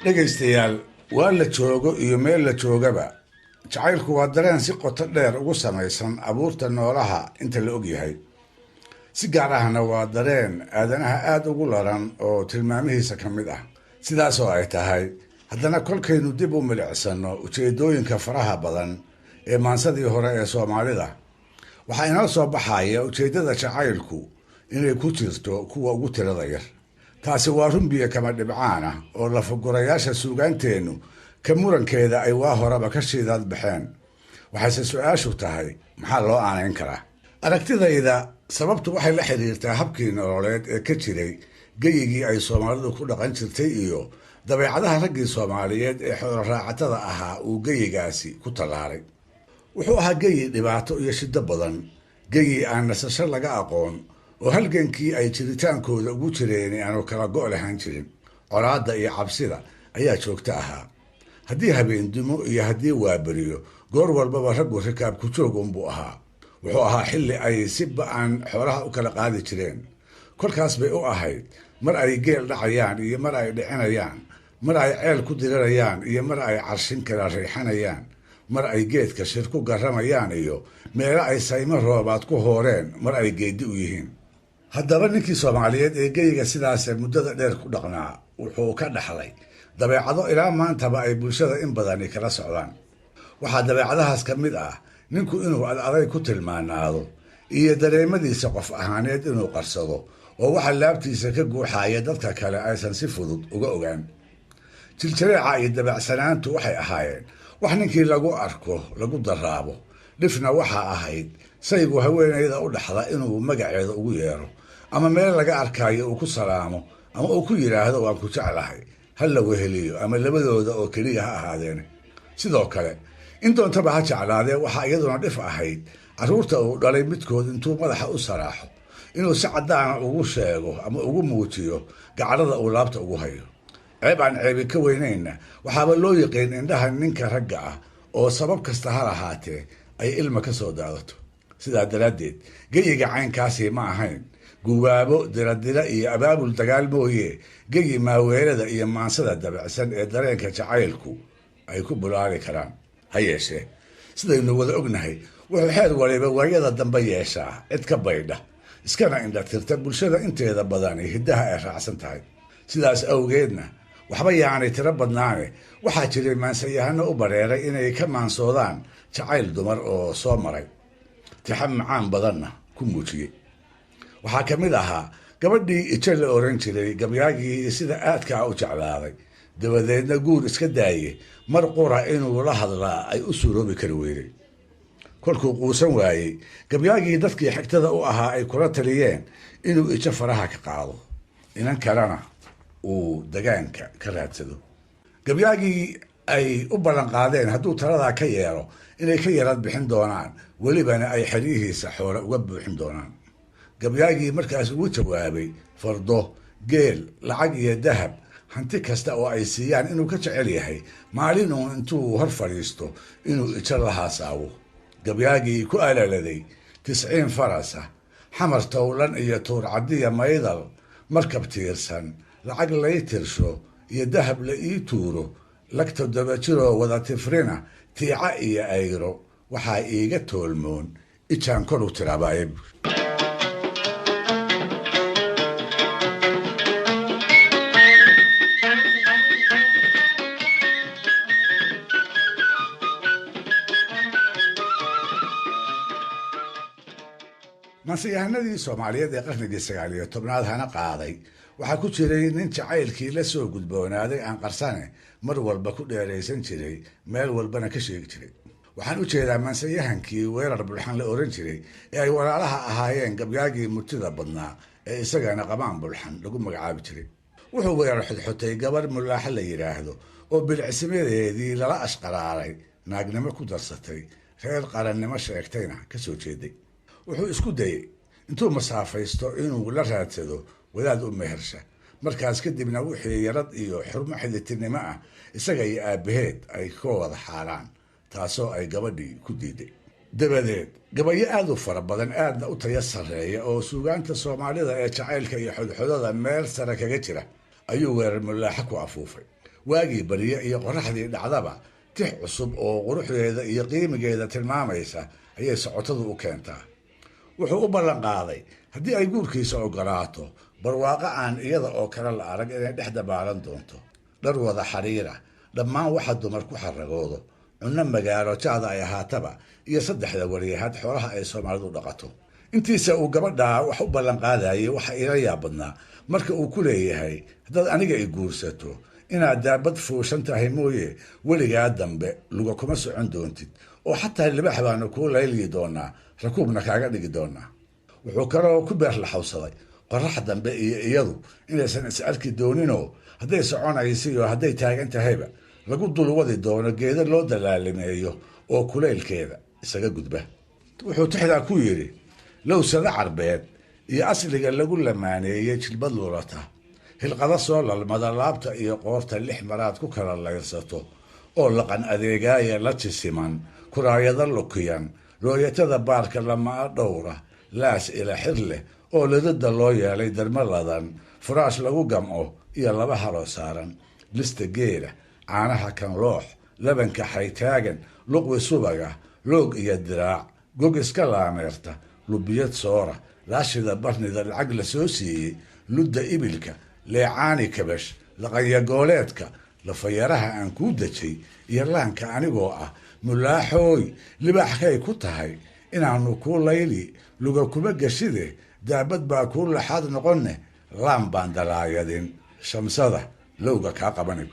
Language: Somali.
Dhegaystayaal, waa la joogo iyo meel la joogaba, jacaylku waa dareen si qoto dheer ugu samaysan abuurta noolaha inta la ogyahay. Si gaar ahna waa dareen aadanaha aada ugu laran oo tilmaamihiisa ka mid ah. Sidaasoo ay tahay, haddana kolkaynu dib u milicsano ujeedooyinka faraha badan ee maansadii hore ee Soomaalida, waxaa inoo soo baxaya ujeeddada jacaylku inay ku jirto kuwa ugu tirada yar. Taasi waa run biyo kama dhibcaan ah oo lafagurayaasha suugaanteennu ka murankeeda ay waa horeba ka shiidaad baxeen. Waxayse su-aashu tahay, maxaa loo aanayn karaa? Aragtidayda, sababtu waxay la xiriirtaa habkii nololeed ee ka jiray geyigii ay Soomaalidu ku dhaqan jirtay iyo dabeecadaha raggii Soomaaliyeed ee xoolo raacatada ahaa uu geyigaasi ku tallaalay. Wuxuu ahaa geyi dhibaato iyo shiddo badan, geyi aan nasasho laga aqoon oo halgankii ay jiritaankooda ugu jireen aanu kala go' lahaan jirin. Colaadda iyo cabsida ayaa joogto ahaa. Haddii habeendumo iyo haddii waaberiyo, goor walbaba raggu rikaab ku joog unbuu ahaa. Wuxuu ahaa xilli ay si ba-an xoolaha u kala qaadi jireen. Kolkaas bay u ahayd mar ay geel dhacayaan iyo mar ay dhicinayaan, mar ay ceel ku dirirayaan iyo mar ay carshin kala riixanayaan, mar ay geedka shir ku garramayaan iyo meelo ay saymo roobaad ku hooreen mar ay geeddi u yihiin. Haddaba ninkii Soomaaliyeed ee geyiga sidaase muddada dheer ku dhaqnaa wuxuu ka dhaxlay dabeecado ilaa maantaba ay bulshada in badani kala socdaan. Waxaa dabeecadahaas ka mid ah ninku inuu ad aday ku tilmaanaado iyo dareemadiisa qof ahaaneed inuu qarsado, oo waxa laabtiisa ka guuxaya dadka kale aysan si fudud uga ogaan. Jiljareeca iyo dabacsanaantu waxay ahaayeen wax ninkii lagu arko lagu daraabo. Dhifna waxaa ahayd saygu haweenayda u dhaxda inuu magaceeda ugu yeero, ama meel laga arkaayo uu ku salaamo, ama uu ku yidhaahdo "Waan ku jeclahay", ha la weheliyo ama labadooda oo keliya ha ahaadeen. Sidoo kale, in doontaba ha jeclaadee, waxaa iyaduna dhif ahayd carruurta uu dhalay midkood intuu madaxa u saraaxo inuu si caddaana ugu sheego ama ugu muujiyo gacrada uu laabta ugu hayo. Ceeb aan ceebi ka weynaynna waxaaba loo yiqiin indhaha ninka ragga ah oo sabab kasta ha lahaatee ay ilma ka soo daadato. Sidaa daraaddeed, geyiga caynkaasi ma ahayn gubaabo, diradira iyo abaabul dagaal mooye geyi maaweelada iyo maansada dabacsan ee dareenka jacaylku ay ku bulaali karaan. Ha yeeshee, sidaynu wada ognahay, wuxuu xeer waliba waayada dambe yeeshaa cid ka baydha iskana indhatirta bulshada inteeda badani hiddaha ay raacsan tahay. Sidaas awgeedna, waxba yaanay tiro badnaane, waxaa jiray maansayahano u bareeray inay ka maansoodaan jacayl dumar oo soo maray, tixa macaan badanna ku muujiyey. Waxaa ka mid ahaa gabadhii Ijo la oran jiray, gabyaagii sida aadkaa u jeclaaday, dabadeedna guur iska daaye mar qura inuu la hadlaa ay u suuroobi kari weyday. Kolkuu quusan waayey, gabyaagii dadkii xigtada u ahaa ay kula taliyeen inuu Ijo faraha ka qaado, inan kalena uu dagaanka ka raadsado. Gabyaagii ay u ballan qaadeen hadduu taladaa ka yeelo inay ka yarad bixin doonaan, welibana ay xeryihiisa xoole uga buuxin doonaan. Gabyaagii markaas ugu jawaabay fardo, geel, lacag iyo dahab, hanti kasta oo ay siiyaan inuu ka jecel yahay maalin uun intuu hor fadhiisto inuu Ijo la haasaawo. Gabyaagii ku alaladay 90 farasa, Xamar towlan iyo tuurcadiya maydal, markab tiirsan, lacag lay tirsho iyo dahab la ii tuuro, lag 7 jiroo wada tifrina, tiica iyo ayro, waxaa iiga toolmoon ijaan kor u tiraabaaye. Maanseyahanadii Soomaaliyeed ee qarnigii 19aad hana qaaday waxaa ku jiray nin jacaylkii la soo gudboonaaday aan qarsane mar walba ku dheeraysan jiray, meel walbana ka sheegi jiray. Waxaan u jeedaa maanseyahankii Weerar Bulxan la oran jiray ee ay walaalaha ahaayeen gabyaagii murtida badnaa ee isagana Qamaan Bulxan lagu magacaabi jiray. Wuxuu Weerar xodxotay gabar Mulaaxa la yidhaahdo oo bilicsimadeedii lala ashqaraaray, naagnimo ku darsatay, reer qarannimo sheegtayna ka soo jeeday. Wuxuu isku dayey intuu masaafaysto inuu la raadsado wadaad u mehersha, markaas kadibna wixii yarad iyo xurmo xiditinimo ah isaga iyo aabbaheed ay ka wada xaaraan, taasoo ay gabadhii ku diiday. Dabadeed gabayo aad u fara badan, aadna u taya sarreeya oo suugaanta Soomaalida ee jacaylka iyo xodxodada meel sare kaga jira ayuu Weerar Mulaaxa ku afuufay. Waagii barye iyo qorraxdii dhacdaba tix cusub oo quruxdeeda iyo qiimigeeda tilmaamaysa ayay socotadu u keentaa. Wuxuu u ballan qaaday haddii ay guurkiisa ogolaato barwaaqo aan iyada oo kale la arag inay dhex dabaalan doonto, dhar wada xariira, dhammaan waxa dumar ku xaragoodo, cunno magaalo jaada ay ahaataba, iyo saddexda waryahad xoolaha ay Soomaalidu dhaqato. Intiisa uu gabadhaa wax u ballan qaadayay waxa ila yaab badnaa marka uu ku leeyahay, haddaad aniga i guursato inaad daabad fuushan tahay mooye, weligaa dambe luga kuma socon doontid, oo xataa libax baanu kuu layliyi doonaa, rakuubna kaaga dhigi doonaa. Wuxuu kaloo ku beer laxawsaday qorax dambe iyo iyadu inaysan is arki dooninoo hadday soconaysa iyo hadday taagan tahayba lagu dulwadi doono geedo loo dalaalimeeyo oo kulaylkeeda isaga gudba. Wuxuu tixdaa ku yidhi: lowsada carbeed iyo asliga lagu lamaaneeyey jilbad lulata, hilqada soo lalmada, laabta iyo qoorta lix maraad ku kala layrsato, oo laqan adeegaaya la jisiman, kuraayada lukiyan, looyatada baarka lamaa dhowra, laas ila xir leh oo ladada loo yeelay, darmo ladan, furaash lagu gamco iyo laba haloo saaran, lista geela, caanaha kan loox, labanka xaytaagan, luqwi subaga, loog iyo diraac, gog iska laameerta, lubiyad soora, laashida barnida lacag la soo siiyey, ludda ibilka, leecaani kabash, laqanyagooleedka, lafayaraha aan kuu dejay iyo laanka anigoo ah mulaaxooy, libaaxkay ku tahay inaanu kuu layli, luga kuma geshide, daabad baa kuu laxaad noqonne, laan baan dalaayadin, shamsada lowga kaa qabanay.